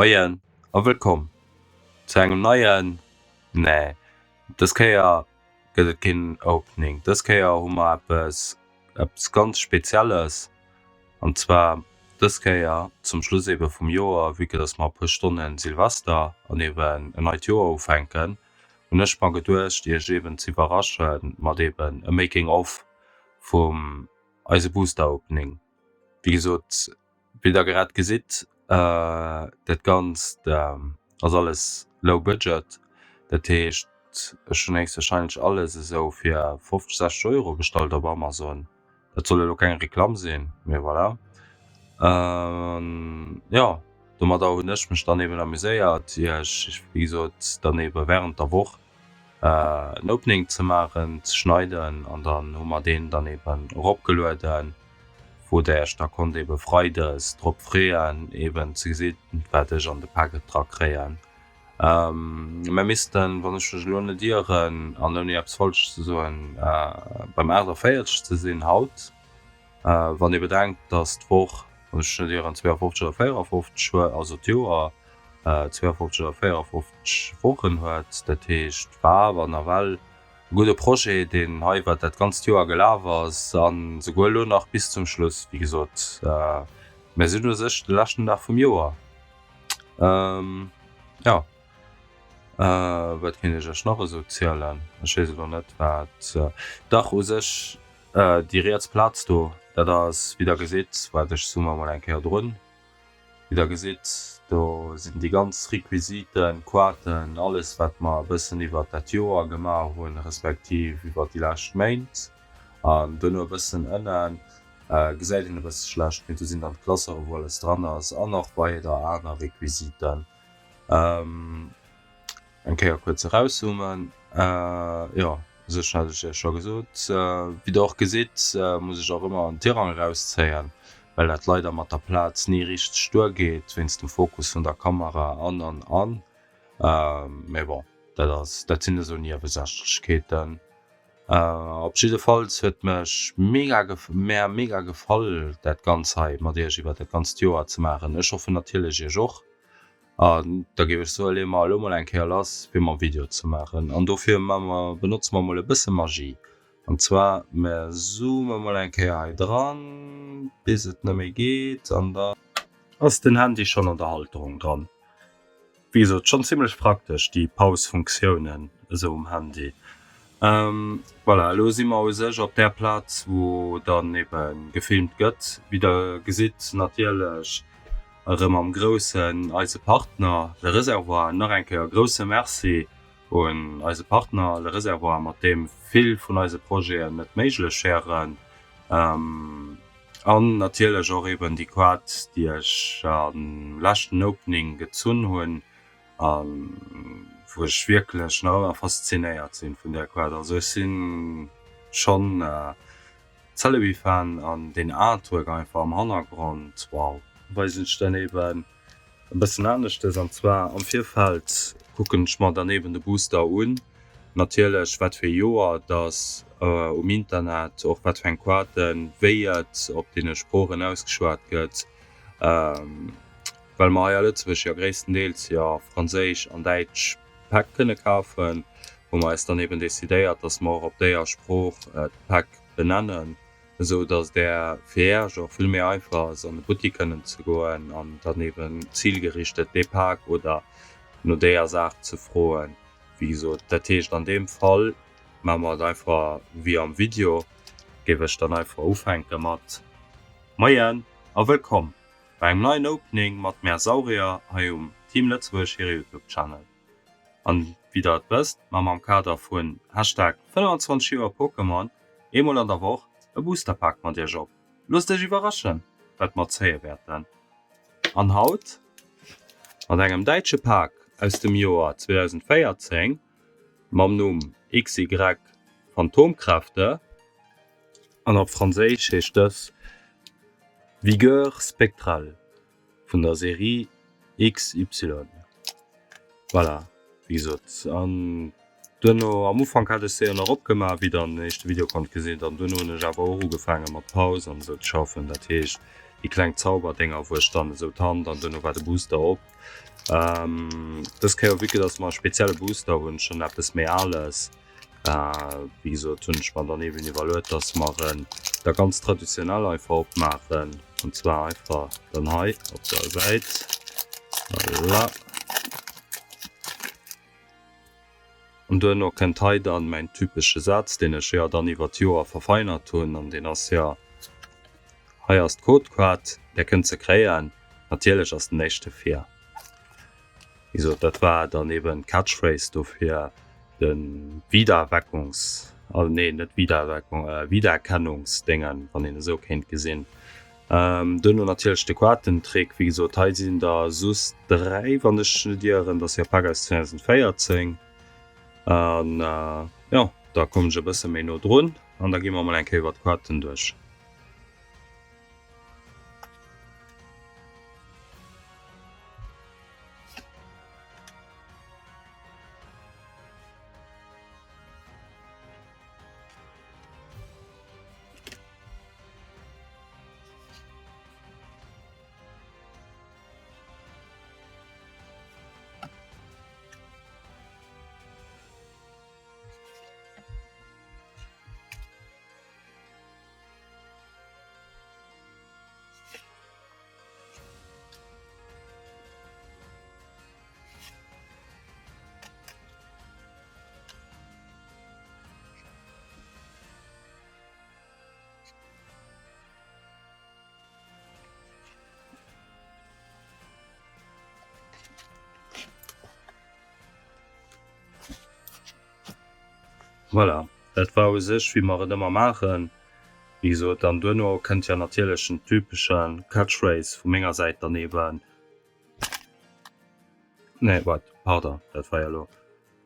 Moien a wëllkomm zu engem neien, nee dës Kéier gëtt et keen Opening, dës Kéier hu mer eppes eppes ganz Spezielles an zwar dës Kéier zum Schluss ebe vum Joer, vue que dass mer a puer Stonnen Silvester an eben en neit Joer ufänken, hunn ech mer geduecht iech eben ze iwwerrasche mat eben e Making of vum eise Booster Opening. Wéi gesot, wéi der grad gesitt, dat Ganzt ass alles low budget. Dat heescht, ech hunn héchstwahrscheinlech alles esou fir 50, 60 Euro bestallt op Amazon. Dat soll elo keng Reklamm sinn, mee voilà. Jo, domadder hunn ech mech dann eben amuséiert, iech, wéi gesot, dann ebe während der Woch en Opening ze maachen, ze schneiden an dann hu mer deen dann eben eropgelueden, wou der iech da konnt ebe freides drop freeën eben ze gesinn wat ech an de Pak dra kréien. Mer missten, wann ech mech elo net ieren an ouni eppes Falsches ze soen, beim 48 ze sinn haut. Wann ee bedenkt, datt d'Woch, wann ech mech net ieren, 52 oder 54 huet, also d'Joer 52 oder 54 Wochen huet, dat heescht, war awer nawell e gudde Projet, deen hei iwwert dat ganzt Joer gelaf ass a souguer elo nach bis zum Schluss. Wéi gesot, mir sinn u sech de leschten Dag vum Joer. Jo, wat kéint ech Iech nach esou zielen? Ech weess elo net, wat, dach u sech Déi riets Plaz do, dat ass, wéi Der gesitt, waart ech zoome mol eng Kéier drun, wéi Der gesitt, do sinn déi ganz Requisiten, Quaten, alles wat mer e bëssen iwwert dat Joer gemaach hunn, respektiv iwwert déi lescht Méint. An duerno e bëssen ënnen gesäit een e bësse schlecht, mee do sinn dann d'Klassere wou alles dran ass an och weider aner Requisiten. Eng Kéier kuerz erauszoomen, jo. Sech hat ech iech scho gesot. Wéi der och gesitt, muss ech och ëmmer en Tirang erauszéien, well dat leider mat der Plaz ni richteg duer geet, wéinst dem Fokus vun der Kamera an an an. Mee bon, dat ass, dat sinn esou Niewesächlechkeeten. Op jiddefalls huet mech mega, mär mega gefall dat ganz hei mat iech iwwer dat ganzt Joer ze maachen. Ech hoffen natierlech iech och. An da géif ech soen, leeë mer elo mol eng Kéier lass, fir mer Video ze maachen. An dofir maache mer, benotze mer mol e bësse Magie. An zwar, mer zoome mol eng Kéier hei dran, bis et net méi geet, an da. Ass den Handy schonn an der Halterung dran. Wéi gesot, schonn zimmlech praktesch, déi Pause-Funktiounen esou um Handy. Voilà, elo si mer u sech op där Plaz, wou dann ebe gefilmt gëtt. Wéi der gesitt, natierlech Erëm am Groussen eise Partner Le Réservoir. Nach eng Kéier e grousse Merci un eise Partner Le Réservoir, mat deem vill vun eise Projeten et méiglech wären. An natierlech och eben déi Quad, déi ech am leschten Opening gezunn hunn a wou ech wierklech nach ëmmer faszinéiert sinn vun där Quad. Also ech si schonn Celebi Fan an den Artwork einfach am Hannergrond, wow. Weisen ech dann eben e bëssen aneschtes an zwar am Virfeld kucken ech mer dann eben de Booster un, natierlech wat fir Joer dass um Internet och wat fir eng Quaten, wéi et op deene Sproochen ausgeschwat gëtt, well mer hei a Lëtzebuerg jo gréisstendeels jo franséisch an däitsch Päck kënne kafen, hu mer eis dann eben decidéiert, dass mer och op déier Sprooch d'Päck benennen, esou dass där fir Äerch och vill méi einfach ass an de Buttik kënnen ze goen an dann eben zilgerichtet dee Pak oder no déier Saach ze froen. Wéi gesot, dat heescht an deem Fall maache mer et einfach wéi am Video, géif ech dann einfach ufänke mat Moien a wëllkomm Bei engem neien Opening mat mär Saurier hei um Team Lëtzebuerg hire Youtube Channel. An wéi der et wësst, maa mer am Kader vun Hashtag 25 Joer Pokémon eemol an der Woch e Booster Pak mat iech op. Loosst iech iwwerraschen wat mer zéie wäerten. An haut mat engem däitsche Pak aus dem Joer 2014 mam Numm XY Phantomkräfte. An op Franséisch heescht dës Vigueur spectrale vun der Serie XY. Voilà, wéi gesot. An duerno, am Ufank hat ech se jo nach opgemaach, wéi der an den éischte Video konnt gesinn. Dann duerno hunn ech awer och ugefaange mat Paus an esou ze schaffen. Dat heescht, déi kleng Zauberdénger, wou ech dann esou d'Hand an duerno war de Booster op. Dës Kéier, vue que dass mer e spezielle Booster hunn, schonn eppes méi Ales, wéi gesot, hunn ech mer dann eben iwwerluet, dass mer en da ganz traditionell einfach opmaachen, an zwar einfach dann hei op der Säit. Voilà. An duerno kënnt hei dann mäin typesche Saz, deen ech jo dann iwwer d'Joer verfeinert hunn, an deen ass jo, Hei ass d'Codekaart, där kënnt se kréien. Natierlech ass den éischte fir. Wéi gesot, dat war dann eben d'Catchphrase dofir, de Wiedererweckungs-, nee net Wiedererweckung, Wiedererkennungsdéngen, wann een esou kéint gesinn. Duerno natierlech de Quatentrick. Wéi gesot, hei sinn der soss 3, wann ech net ieren. Dat ass jo e Pak aus 2014. An jo, da kommen ech e bësse méi no drun an da gi mer mol eng Kéier iwwer d'Quaten duerch. Voilà, dat war u sech wéi mer et ëmmer maachen. Wéi gesot, dann duerno kënnt jo natierlech den typesche Catchphrase vu menger Säit dann eben. Nee, waart, pardon, dat war jo elo.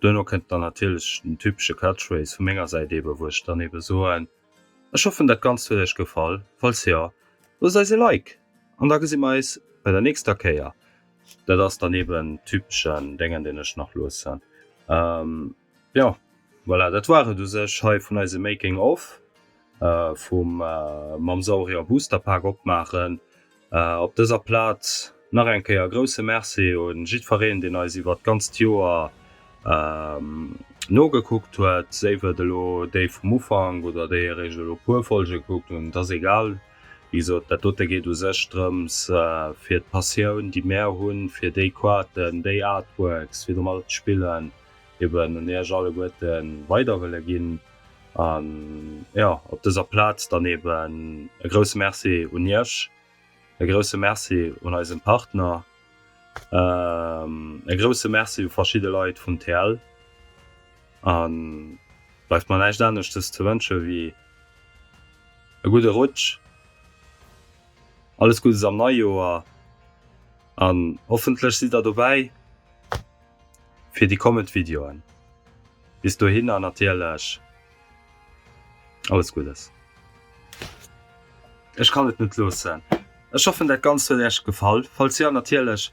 Duerno kënnt dann natierlech den typesche Catchphrase vu menger Säit eben, wou ech dann eben soen, Ech hoffen dat Ganzt huet iech gefall, falls jo, loosst eis e Like an da gesi mer eis bei der nächster Kéier. Dat ass dann eben typeschen Déngen deen ech nach loossen. Jo voilà, dat war et u sech hei vun eisem Making of vum mam Saurier Booster Pak opmaachen. Op dëser Plaz nach eng Kéier e grousse Merci un jiddfereen, deen eis iwwert d'ganzt Joer nogekuckt huet, séif et elo déi vum Ufank oder déi eréischt elo puer Folge gekuckt hunn, et ass egal. Wéi gesot, dat dote geet u sech drëms fir d'Passioun, déi mär hunn, fir déi Quaten, déi Artworks, fir domadder ze spillen, eben un iech alleguerte weider wëlle ginn. An jo, op dëser Plaz dann eben e grousse Merci un iech, e grousse Merci un eisem Partner, e grousse Merci u verschidde Leit vun TL. A bleift mer näischt aneschtes ze wënsche wéi e gudde Rutsch, alles Guddes am Neijoer an hoffentlech sidd der dobäi fir déi kommend Videoen. Bis dohinner natierlech alles Guddes. Ech kann et net loossen. Ech hoffen dat Ganzt huet Äech gefall. Falls jo natierlech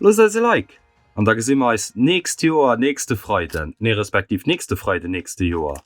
loosst eis e Like an da gesi mer eis nächst Joer nächste Freiden, nee respektiv nächste Freiden nächste Joer.